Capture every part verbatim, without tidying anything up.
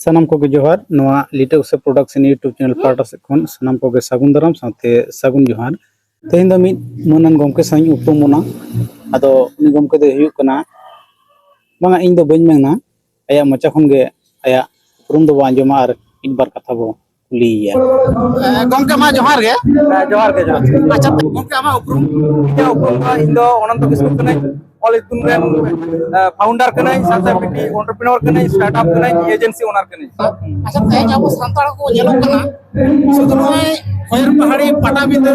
ᱥᱟᱱᱟᱢ ᱠᱚᱜᱮ ᱡᱚᱦᱟᱨ᱾ ᱱᱚᱣᱟ ᱞᱤᱴᱟᱹ ᱩᱥᱟᱹ ᱯᱨᱚᱰᱟᱠᱥᱚᱱ YouTube ᱪᱮᱱᱮᱞ ᱯᱟᱦᱴᱟ ᱥᱮᱫ ᱠᱷᱚᱱ ᱥᱟᱱᱟᱢ ᱠᱚᱜᱮ ᱥᱟᱹᱜᱩᱱ ᱫᱟᱨᱟᱢ ᱥᱟᱶᱛᱮ ᱥᱟᱹᱜᱩᱱ ᱡᱚᱦᱟᱨ᱾ ᱛᱮᱦᱮᱧ ᱫᱚ ᱢᱤᱫ ᱢᱟᱹᱱᱟᱱ ᱜᱚᱢᱠᱮ ᱥᱟᱶ ᱤᱧ ᱩᱯᱨᱩᱢ ᱵᱚᱱᱟ᱾ ᱟᱫᱚ ᱩᱱᱤ ᱜᱚᱢᱠᱮ ᱫᱚᱭ ᱦᱩᱭᱩᱜ ᱠᱟᱱᱟ, ᱵᱟᱝᱟ, ᱤᱧ ᱫᱚ ᱵᱟᱹᱧ ᱢᱮᱱᱟ, ᱟᱭᱟᱜ ᱢᱚᱪᱟ ᱠᱷᱚᱱ ᱜᱮ ᱟᱭᱟᱜ ᱩᱯᱨᱩᱢ ᱫᱚᱵᱚ ᱟᱸᱡᱚᱢᱟ ᱟᱨ ᱢᱤᱫ ᱵᱟᱨ ᱠᱟᱛᱷᱟ ᱵᱚ ᱠᱩᱞᱤᱭᱮᱭᱟ᱾ ᱮ, ᱜᱚᱢᱠᱮ ᱢᱟ ᱡᱚᱦᱟᱨ ᱜᱮ᱾ ᱦᱮᱸ, ᱡᱚᱦᱟᱨ ᱜᱮ, ᱡᱚᱦᱟᱨ᱾ ᱟᱪᱪᱷᱟ, ᱜᱚᱢᱠᱮ ᱟᱢᱟᱜ ᱩᱯᱨᱩᱢ? ᱤᱧᱟᱹᱜ ᱩᱯᱨᱩᱢ ᱫᱚ, ᱤᱧ ᱫᱚ ᱚᱱᱚᱱᱛᱚ ᱠᱤᱥᱠᱩ ᱠᱟᱹᱱᱟᱹᱧ, ᱚᱞ ᱤᱛᱩᱱ ᱨᱮᱱ ᱯᱷᱟᱣᱩᱱᱰᱟᱨ ᱠᱟᱹᱱᱟᱹᱧ, ᱥᱟᱶᱛᱮ ᱢᱤᱫᱴᱤᱡ ᱚᱱᱴᱟᱨᱯᱨᱮᱱᱚᱨ ᱠᱟᱹᱱᱟᱹᱧ, ᱥᱴᱟᱨᱴᱟᱯ ᱠᱟᱹᱱᱟᱹᱧ, ᱮᱡᱮᱱᱥᱤ ᱳᱱᱟᱨ ᱠᱟᱹᱱᱟᱹᱧ᱾ ᱟᱪᱪᱷᱟ, ᱛᱮᱦᱮᱧ ᱟᱵᱚ ᱥᱟᱱᱛᱟᱲ ᱠᱚ ᱧᱮᱞᱚᱜ ᱠᱟᱱᱟ ᱥᱩᱫᱷᱩ ᱱᱚᱜᱼᱚᱭ ᱠᱷᱚᱭᱮᱨ ᱯᱟᱦᱟᱲᱤ, ᱯᱟᱴᱟᱵᱤᱸᱫᱷᱟᱹ,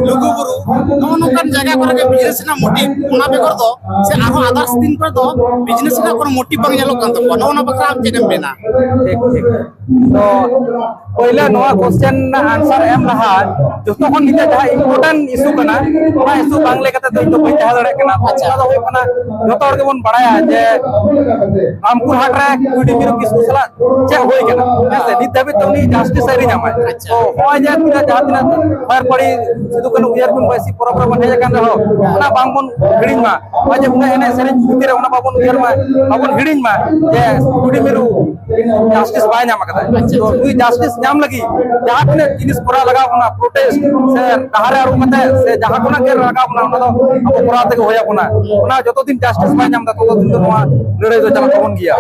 ᱞᱩᱜᱩᱵᱩᱨᱩ, ᱱᱚᱜᱼᱚ ᱱᱚᱝᱠᱟᱱ ᱡᱟᱭᱜᱟ ᱠᱚᱨᱮ ᱜᱮ ᱵᱤᱡᱽᱱᱮᱥ ᱨᱮᱱᱟᱜ ᱢᱳᱴᱤᱵᱷ, ᱚᱱᱟ ᱵᱮᱜᱚᱨ ᱫᱚ ᱥᱮ ᱟᱨᱦᱚᱸ ᱟᱫᱟᱨᱥ ᱫᱤᱱ ᱠᱚᱨᱮ ᱫᱚ ᱵᱤᱡᱽᱱᱮᱥ ᱨᱮᱱᱟᱜ ᱠᱳᱱᱳ ᱢᱳᱴᱤᱵᱷ ᱵᱟᱝ ᱧᱮᱞᱚᱜ ᱠᱟᱱ ᱛᱟᱠᱚᱣᱟ᱾ ᱱᱚᱜᱼᱚ ᱱᱚᱣᱟ ᱵᱟᱠᱷᱨᱟ ᱟᱢ ᱪᱮᱫ ᱮᱢ ᱢᱮᱱᱟ? ᱴᱷᱤᱠ, ᱴᱷᱤᱠ᱾ ᱛᱚ ᱯᱳᱭᱞᱳ ᱱᱚᱣᱟ ᱠᱚᱥᱪᱮᱱ ᱨᱮᱱᱟᱜ ᱟᱱᱥᱟᱨ ᱮᱢ ᱞᱟᱦᱟ ᱡᱚᱛᱚ ᱠᱷᱚᱱ ᱱᱤᱛᱚᱜ ᱡᱟᱦᱟᱸ ᱤᱢᱯᱚᱨᱴᱮᱱᱴ ᱤᱥᱩ ᱠᱟᱱᱟ, ᱚᱱᱟ ᱤᱥᱩ ᱵᱟᱝ ᱞᱟᱹᱭ ᱠᱟᱛᱮ ᱫᱚ ᱤᱧ ᱫᱚ ᱵᱟᱹᱧ ᱛᱟᱦᱮᱸ ᱫᱟᱲᱮᱭᱟᱜ ᱠᱟᱱᱟ᱾ ᱟᱪᱪᱷᱟ᱾ ᱚᱱᱟ ᱫᱚ ᱦᱩᱭᱩᱜ ᱠᱟᱱᱟ, ᱡᱚᱛᱚ ᱦᱚᱲ ᱜᱮᱵᱚᱱ ᱵᱟᱲᱟᱭᱟ ᱡᱮ ᱨᱟᱢᱯᱩᱨ ᱦᱟᱴ ᱨᱮ ᱠᱩᱭᱰᱤ ᱢᱤᱨᱩ ᱠᱤᱥᱠᱩ ᱥᱟᱞᱟᱜ ᱪᱮᱫ ᱦᱩᱭ ᱠᱟᱱᱟ, ᱦᱮᱸ ᱥᱮ? ᱱᱤᱛ ᱫᱷᱟᱹᱵᱤᱡ ᱛᱮ ᱩᱱᱤ ᱡᱟᱥᱴᱤᱥ ᱟᱹᱣᱨᱤ ᱧᱟᱢᱟᱭ᱾ ᱟᱪᱪᱷᱟ᱾ ᱛᱚ ᱱᱚᱜᱼᱚᱭ ᱡᱮ ᱛᱤᱱᱟᱹᱜ, ᱡᱟᱦᱟᱸ ᱛᱤᱱᱟᱹᱜ ᱠᱷᱚᱭᱮᱨ ᱯᱟᱦᱟᱲᱤ ᱥᱤᱫᱩ ᱠᱟᱹᱱᱦᱩ ᱩᱭᱦᱟᱹᱨ ᱫᱤᱱ ᱵᱟᱭᱥᱤ ᱯᱚᱨᱚᱵᱽ ᱨᱮᱵᱚᱱ ᱦᱮᱡ ᱟᱠᱟᱱ ᱨᱮᱦᱚᱸ, ᱚᱱᱟ ᱵᱟᱝᱵᱚᱱ ᱦᱤᱲᱤᱧ ᱢᱟ᱾ ᱱᱚᱜᱼᱚᱭ ᱡᱮ ᱩᱱᱟᱹᱜ ᱮᱱᱮᱡ ᱥᱮᱨᱮᱧ ᱵᱷᱤᱛᱤᱨ ᱨᱮ ᱚᱱᱟ ᱵᱟᱵᱚᱱ ᱩᱭᱦᱟᱹᱨ ᱢᱟ, ᱵᱟᱵᱚᱱ ᱦᱤᱲᱤᱧ ᱢᱟ ᱡᱮ ᱠᱩᱭᱰᱤ ᱢᱤᱨᱩ ᱡᱟᱥᱴᱤᱥ ᱵᱟᱭ ᱧᱟᱢ ᱟᱠᱟᱫᱟ᱾ ᱟᱪᱪᱷᱟ, ᱛᱚ ᱟᱪᱪᱷᱟ᱾ ᱱᱩᱭ ᱡᱟᱥᱴᱤᱥ ᱧᱟᱢ ᱞᱟᱹᱜᱤᱫ ᱡᱟᱦᱟᱸ ᱛᱤᱱᱟᱹᱜ ᱡᱤᱱᱤᱥ ᱠᱚᱨᱟᱣ ᱞᱟᱜᱟᱣ ᱵᱚᱱᱟ, ᱯᱨᱚᱴᱮᱥᱴ ᱥᱮ ᱰᱟᱦᱟᱨ ᱨᱮ ᱟᱬᱜᱚ ᱠᱟᱛᱮ ᱥᱮ ᱡᱟᱦᱟᱸ ᱠᱷᱚᱱᱟᱜ ᱜᱮ ᱞᱟᱜᱟᱣ ᱵᱚᱱᱟ, ᱚᱱᱟ ᱫᱚ ᱟᱵᱚ ᱠᱚᱨᱟᱣ ᱛᱮᱜᱮ ᱦᱩᱭ ᱟᱵᱚᱱᱟ᱾ ᱚᱱᱟ ᱡᱚᱛᱚ ᱫᱤᱱ ᱡᱟᱥᱴᱤᱥ ᱵᱟᱭ ᱧᱟᱢ ᱮᱫᱟ, ᱛᱚᱛᱚ ᱫᱤᱱ ᱫᱚ ᱱᱚᱣᱟ ᱞᱟᱹᱲᱦᱟᱹᱭ ᱫᱚ ᱪᱟᱞᱟᱜ ᱛᱟᱵᱚᱱ ᱜᱮᱭᱟ᱾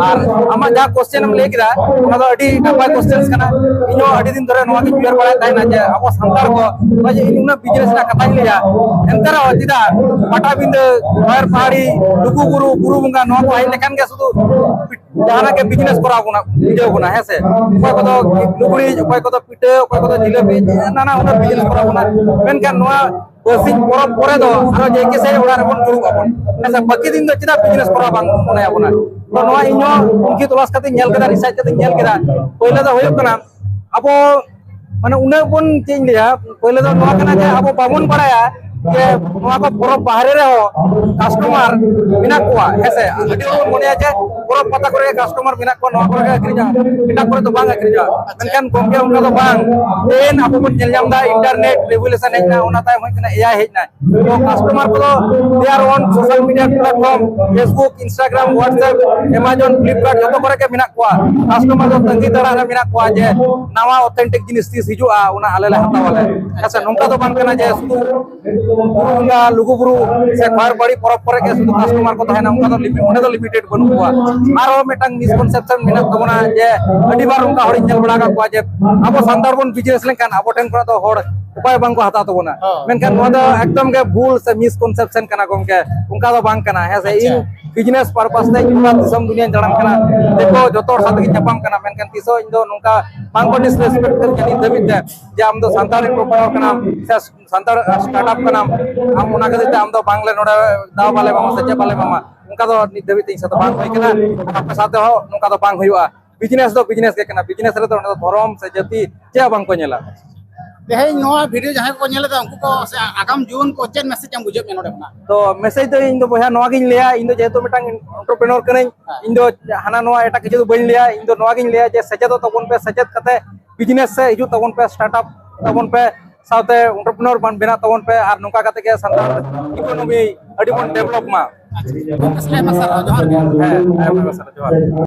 ᱟᱨ ᱟᱢᱟᱜ ᱡᱟᱦᱟᱸ ᱠᱚᱥᱪᱮᱱ ᱮᱢ ᱞᱟᱹᱭ ᱠᱮᱫᱟ, ᱚᱱᱟ ᱫᱚ ᱟᱹᱰᱤ ᱱᱟᱯᱟᱭ ᱠᱚᱥᱪᱮᱱ ᱠᱟᱱᱟ᱾ ᱤᱧᱦᱚᱸ ᱟᱹᱰᱤ ᱫᱤᱱ ᱫᱷᱚᱨᱮ ᱱᱚᱣᱟ ᱜᱤᱧ ᱩᱭᱦᱟᱹᱨ ᱵᱟᱲᱟᱭᱮᱫ ᱛᱟᱦᱮᱱᱟ ᱡᱮ ᱟᱵᱚ ᱥᱟᱱᱛᱟᱲ ᱠᱚ ᱱᱚᱜᱼᱚᱭ ᱡᱮ ᱤᱧ ᱩᱱᱟᱹᱜ ᱵᱤᱡᱽᱱᱮᱥ ᱨᱮᱱᱟᱜ ᱠᱟᱛᱷᱟᱧ ᱞᱟᱹᱭᱟ, ᱮᱱᱛᱮ ᱨᱮᱦᱚᱸ ᱪᱮᱫᱟᱜ ᱯᱟᱴᱟᱵᱤᱸᱫᱟᱹ, ᱠᱷᱚᱭᱮᱨ ᱯᱟᱦᱟᱲᱤ, ᱞᱩᱜᱩ ᱵᱩᱨᱩ, ᱵᱩᱨᱩ ᱵᱚᱸᱜᱟ, ᱱᱚᱣᱟ ᱠᱚ ᱦᱮᱡ ᱞᱮᱠᱷᱟᱱ ᱜᱮ ᱥᱩᱫᱷᱩ ᱡᱟᱦᱟᱱᱟᱜ ᱜᱮ ᱵᱤᱡᱽᱱᱮᱥ ᱠᱚᱨᱟᱣ ᱵᱚᱱᱟ, ᱵᱩᱡᱷᱟᱹᱣ ᱵᱚᱱᱟ, ᱦᱮᱸ ᱥᱮ? ᱚᱠᱚᱭ ᱠᱚᱫᱚ ᱞᱩᱜᱽᱲᱤᱡ, ᱚᱠᱚᱭ ᱠᱚᱫᱚ ᱯᱤᱴᱷᱟᱹ, ᱚᱠᱚᱭ ᱠᱚᱫᱚ ᱡᱤᱞᱟᱹᱯᱤ, ᱱᱟᱱᱟ ᱦᱩᱱᱟᱹᱨ ᱵᱤᱡᱽᱱᱮᱥ ᱠᱚᱨᱟᱣ ᱵᱚᱱᱟ᱾ ᱢᱮᱱᱠᱷᱟᱱ ᱱᱚᱣᱟ ᱵᱟᱹᱨᱥᱤᱧ ᱯᱚᱨᱚᱵᱽ ᱯᱚᱨᱮ ᱫᱚ ᱟᱨᱚ ᱡᱮ ᱠᱮ ᱥᱮ ᱚᱲᱟᱜ ᱨᱮᱵᱚᱱ ᱫᱩᱲᱩᱵ ᱟᱵᱚᱱ, ᱦᱮᱸ ᱥᱮ? ᱵᱟᱹᱠᱤ ᱫᱤᱱ ᱫᱚ ᱪᱮᱫᱟᱜ ᱵᱤᱡᱽᱱᱮᱥ ᱠᱚᱨᱟᱣ ᱵᱟᱝ ᱢᱚᱱᱮ ᱟᱵᱚᱱᱟ? ᱛᱚ ᱱᱚᱣᱟ ᱤᱧ ᱦᱚᱸ ᱛᱩᱱᱠᱷᱤ ᱛᱚᱞᱟᱥ ᱠᱟᱛᱮ ᱧᱮᱞ ᱠᱮᱫᱟ, ᱨᱤᱥᱟᱨᱪ ᱠᱟᱛᱮ ᱧᱮᱞ ᱠᱮᱫᱟ᱾ ᱯᱳᱭᱞᱳ ᱫᱚ ᱦᱩᱭᱩᱜ ᱠᱟᱱᱟ, ᱟᱵᱚ ᱢᱟᱱᱮ ᱩᱱᱟᱹᱜ ᱵᱚᱱ, ᱪᱮᱫ ᱤᱧ ᱞᱟᱹᱭᱟ, ᱯᱳᱭᱞᱳ ᱫᱚ ᱱᱚᱣᱟ ᱠᱟᱱᱟ ᱡᱮ ᱟᱵᱚ ᱵᱟᱵᱚᱱ ᱵᱟᱲᱟᱭᱟ ᱡᱮ ᱱᱚᱣᱟ ᱠᱚ ᱯᱚᱨᱚᱵᱽ ᱵᱟᱦᱨᱮ ᱨᱮᱦᱚᱸ ᱠᱟᱥᱴᱚᱢᱟᱨ ᱢᱮᱱᱟᱜ ᱠᱚᱣᱟ, ᱦᱮᱸ ᱥᱮ? ᱟᱹᱰᱤ ᱦᱚᱲ ᱵᱚᱱ ᱢᱚᱱᱮᱭᱟ ᱡᱮ ᱯᱚᱨᱚᱵᱽ ᱯᱟᱛᱟ ᱠᱚᱨᱮ ᱜᱮ ᱠᱟᱥᱴᱚᱢᱟᱨ ᱢᱮᱱᱟᱜ ᱠᱚᱣᱟ, ᱱᱚᱣᱟ ᱠᱚᱨᱮ ᱜᱮ ᱟᱹᱠᱷᱨᱤᱧᱚᱜᱼᱟ, ᱮᱴᱟᱜ ᱠᱚᱨᱮ ᱫᱚ ᱵᱟᱝ ᱟᱹᱠᱷᱨᱤᱧᱚᱜᱼᱟ᱾ ᱢᱮᱱᱠᱷᱟᱱ ᱜᱚᱢᱠᱮ, ᱚᱱᱠᱟ ᱫᱚ ᱵᱟᱝ᱾ ᱛᱮᱦᱮᱧ ᱟᱵᱚ ᱵᱚᱱ ᱧᱮᱞ ᱧᱟᱢ ᱮᱫᱟ, ᱤᱱᱴᱟᱨᱱᱮᱴ ᱨᱮᱜᱩᱞᱮᱥᱚᱱ ᱦᱮᱡ ᱮᱱᱟ, ᱚᱱᱟ ᱛᱟᱭᱚᱢ ᱦᱮᱡ ᱮᱱᱟ ᱮ ᱟᱭ ᱦᱮᱡ ᱮᱱᱟ᱾ ᱛᱚ ᱠᱟᱥᱴᱚᱢᱟᱨ ᱠᱚᱫᱚ they are on social media platform, Facebook, Instagram, WhatsApp, Amazon, Flipkart, ᱡᱚᱛᱚ ᱠᱚᱨᱮ ᱜᱮ ᱢᱮᱱᱟᱜ ᱠᱚᱣᱟ᱾ ᱠᱟᱥᱴᱚᱢᱟᱨ ᱫᱚ ᱛᱟᱺᱜᱤ ᱛᱟᱲᱟᱜ ᱨᱮ ᱢᱮᱱᱟᱜ ᱠᱚᱣᱟ ᱡᱮ ᱱᱟᱣᱟ ᱚᱛᱷᱮᱱᱴᱤᱠ ᱡᱤᱱᱤᱥ ᱛᱤᱥ ᱦᱤᱡᱩᱜᱼᱟ, ᱚᱱᱟ ᱟᱞᱮ ᱞᱮ ᱦᱟᱛᱟᱣ ᱟᱞᱮ᱾ ᱦᱮᱸ ᱥᱮ, ᱱᱚᱝᱠᱟ ᱫᱚ ᱵᱟᱝ ᱠᱟᱱᱟ ᱡᱮ ᱥᱩᱫᱷᱩ ᱵᱩᱨᱩ ᱵᱚᱸᱜᱟ, ᱞᱩᱜᱩ ᱵᱩᱨᱩ ᱥᱮ ᱠᱷᱚᱭᱮᱨ ᱵᱟᱲᱤ ᱯᱚᱨᱚᱵᱽ ᱠᱚᱨᱮ ᱜᱮ ᱥᱩᱫᱷᱩ ᱠᱟᱥᱴᱚᱢᱟᱨ ᱠᱚ ᱛᱟᱦᱮᱱᱟ, ᱚᱱᱠᱟ ᱫᱚ ᱞᱤᱢᱤ-, ᱚᱸᱰᱮ ᱫᱚ ᱞᱤᱢᱤᱴᱮᱰ ᱵᱟᱹᱱᱩᱜ ᱠᱚᱣᱟ᱾ ᱟᱨᱦᱚᱸ ᱢᱤᱫᱴᱟᱝ ᱢᱤᱥᱠᱚᱱᱥᱮᱯᱥᱚᱱ ᱢᱮᱱᱟᱜ ᱛᱟᱵᱚᱱᱟ ᱡᱮ ᱟᱹᱰᱤ ᱵᱟᱨ ᱚᱱᱠᱟ ᱦᱚᱲᱤᱧ ᱧᱮᱞ ᱵᱟᱲᱟ ᱟᱠᱟᱫ ᱠᱚᱣᱟ ᱡᱮ ᱟᱵᱚ ᱥᱟᱱᱛᱟᱲ ᱵᱚᱱ ᱵᱤᱡᱽᱱᱮᱥ ᱞᱮᱱᱠᱷᱟᱱ ᱟᱵᱚ ᱴᱷᱮᱱ ᱠᱷᱚᱱᱟᱜ ᱫᱚ ᱦᱚᱲ ᱚᱠᱚᱭ ᱵᱟᱝ ᱠᱚ ᱦᱟᱛᱟᱣ ᱛᱟᱵᱚᱱᱟ᱾ ᱦᱚᱸ᱾ ᱢᱮᱱᱠᱷᱟᱱ ᱱᱚᱣᱟ ᱫᱚ ᱮᱠᱫᱚᱢ ᱜᱮ ᱵᱷᱩᱞ ᱥᱮ ᱢᱤᱥᱠᱚᱱᱥᱮᱯᱥᱚᱱ ᱠᱟᱱᱟ ᱜᱚᱢᱠᱮ, ᱚᱱᱠᱟ ᱫᱚ ᱵᱟᱝ ᱠᱟᱱᱟ᱾ ᱦᱮᱸ ᱥᱮ, ᱟᱪᱪᱷᱟ᱾ ᱤᱧ ᱵᱤᱡᱽᱱᱮᱥ ᱯᱟᱨᱯᱟᱥ ᱛᱮ ᱤᱧ ᱜᱚᱴᱟ ᱫᱤᱥᱚᱢ ᱫᱩᱱᱤᱭᱟᱹᱧ ᱫᱟᱬᱟᱱ ᱠᱟᱱᱟ, ᱫᱤᱠᱩ ᱡᱚᱛᱚ ᱦᱚᱲ ᱥᱟᱶ ᱛᱮᱜᱮᱧ ᱧᱟᱯᱟᱢ ᱠᱟᱱᱟ, ᱢᱮᱱᱠᱷᱟᱱ ᱛᱤᱥ ᱦᱚᱸ ᱤᱧ ᱫᱚ ᱱᱚᱝᱠᱟ ᱵᱟᱝ ᱠᱚ ᱰᱤᱥᱨᱮᱥᱯᱮᱠᱴ ᱠᱟᱹᱫᱤᱧᱟ ᱱᱤᱛ ᱫᱷᱟᱹᱵᱤᱡ ᱛᱮ ᱡᱮ ᱟᱢ ᱫᱚ ᱥᱟᱱᱛᱟᱲ ᱮᱱᱴᱟᱨᱯᱨᱮᱱᱚᱨ ᱠᱟᱱᱟᱢ ᱥᱮ ᱥᱟᱱᱛᱟᱲ ᱥᱴᱟᱨᱴᱟᱯ ᱠᱟᱱᱟᱢ, ᱟᱢ ᱚᱱᱟ ᱠᱷᱟᱹᱛᱤᱨ ᱛᱮ ᱟᱢ ᱫᱚ ᱵᱟᱝᱞᱮ ᱱᱚᱰᱮ ᱫᱟᱣ ᱵᱟᱞᱮ ᱮᱢᱟᱢᱟ ᱥᱮ ᱪᱮᱫ ᱵᱟᱞᱮ ᱮᱢᱟᱢᱟ, ᱚᱱᱠᱟ ᱫᱚ ᱱᱤᱛ ᱫᱷᱟᱹᱵᱤᱡ ᱛᱮ ᱤᱧ ᱥᱟᱶ ᱫᱚ ᱵᱟᱝ ᱦᱩᱭ ᱠᱟᱱᱟ᱾ ᱟᱯᱮ ᱥᱟᱶᱛᱮ ᱦᱚᱸ ᱱᱚᱝᱠᱟ ᱫᱚ ᱵᱟᱝ ᱦᱩᱭᱩᱜᱼᱟ᱾ ᱵᱤᱡᱽᱱᱮᱥ ᱫᱚ ᱵᱤᱡᱽᱱᱮᱥ ᱜᱮ ᱠᱟᱱᱟ, ᱵᱤᱡᱽᱱᱮᱥ ᱨᱮᱫᱚ ᱚᱸᱰᱮ ᱫᱚ ᱫᱷᱚᱨᱚᱢ ᱥᱮ ᱡᱟᱹᱛᱤ ᱪᱮᱫ ᱦᱚᱸ ᱵᱟᱝ ᱠᱚ ᱧᱮᱞᱟ᱾ ᱛᱮᱦᱮᱧ ᱱᱚᱣᱟ ᱵᱷᱤᱰᱤᱭᱳ ᱡᱟᱦᱟᱸᱭ ᱠᱚᱠᱚ ᱧᱮᱞ ᱮᱫᱟ, ᱩᱱᱠᱩ ᱠᱚ ᱥᱮ ᱟᱜᱟᱢ ᱡᱩᱣᱟᱹᱱ ᱠᱚ ᱪᱮᱫ ᱢᱮᱥᱮᱡᱽ ᱮᱢ ᱵᱩᱡᱷᱟᱹᱣ ᱢᱮ ᱱᱚᱰᱮ ᱠᱷᱚᱱᱟᱜ? ᱛᱚ ᱢᱮᱥᱮᱡᱽ ᱫᱚ ᱤᱧ ᱫᱚ ᱵᱚᱭᱦᱟ ᱱᱚᱣᱟ ᱜᱤᱧ ᱞᱟᱹᱭᱟ, ᱤᱧ ᱫᱚ ᱡᱮᱦᱮᱛᱩ ᱢᱤᱫᱴᱟᱝ ᱮᱱᱴᱟᱨᱯᱨᱮᱱᱚᱨ ᱠᱟᱹᱱᱟᱹᱧ, ᱦᱮᱸ᱾ ᱤᱧ ᱫᱚ ᱦᱟᱱᱟ ᱱᱚᱣᱟ ᱮᱴᱟᱜ ᱠᱤᱪᱷᱩ ᱫᱚ ᱵᱟᱹᱧ ᱞᱟᱹᱭᱟ᱾ ᱤᱧ ᱫᱚ ᱱᱚᱣᱟ ᱜᱤᱧ ᱞᱟᱹᱭᱟ ᱡᱮ ᱥᱮᱪᱮᱫᱚᱜ ᱛᱟᱵᱚᱱ ᱯᱮ, ᱥᱮᱪᱮᱫ ᱠᱟᱛᱮ ᱵᱤᱡᱽᱱᱮᱥ ᱥᱮ ᱦᱤᱡᱩᱜ ᱛᱟᱵᱚᱱ ᱯᱮ, ᱥᱴᱟᱨᱴᱟᱯ ᱛᱟᱵᱚᱱ ᱯᱮ, ᱥᱟᱶᱛᱮ ᱮᱱᱴᱟᱨᱯᱨᱮᱱᱚᱨ ᱵᱚᱱ ᱵᱮᱱᱟᱜ ᱛᱟᱵᱚᱱ ᱯᱮ, ᱟᱨ ᱱᱚᱝᱠᱟ ᱠᱟᱛᱮ ᱜᱮ ᱥᱟᱱᱛᱟᱲ ᱤᱠᱳᱱᱚᱢᱤ ᱟᱹᱰᱤ ᱵᱚᱱ ᱰᱮᱵᱷᱞᱚᱯ ᱢᱟ᱾ ᱟᱪᱪᱷᱟ, ᱜᱚᱢᱠᱮ, ᱟᱭᱢᱟ ᱥᱟᱨᱦᱟᱣ, ᱡᱚᱦᱟᱨ ᱜᱮ᱾ ᱦᱮᱸ, ᱟᱭᱢᱟ ᱥᱟᱨᱦᱟᱣ, ᱡᱚᱦᱟᱨ᱾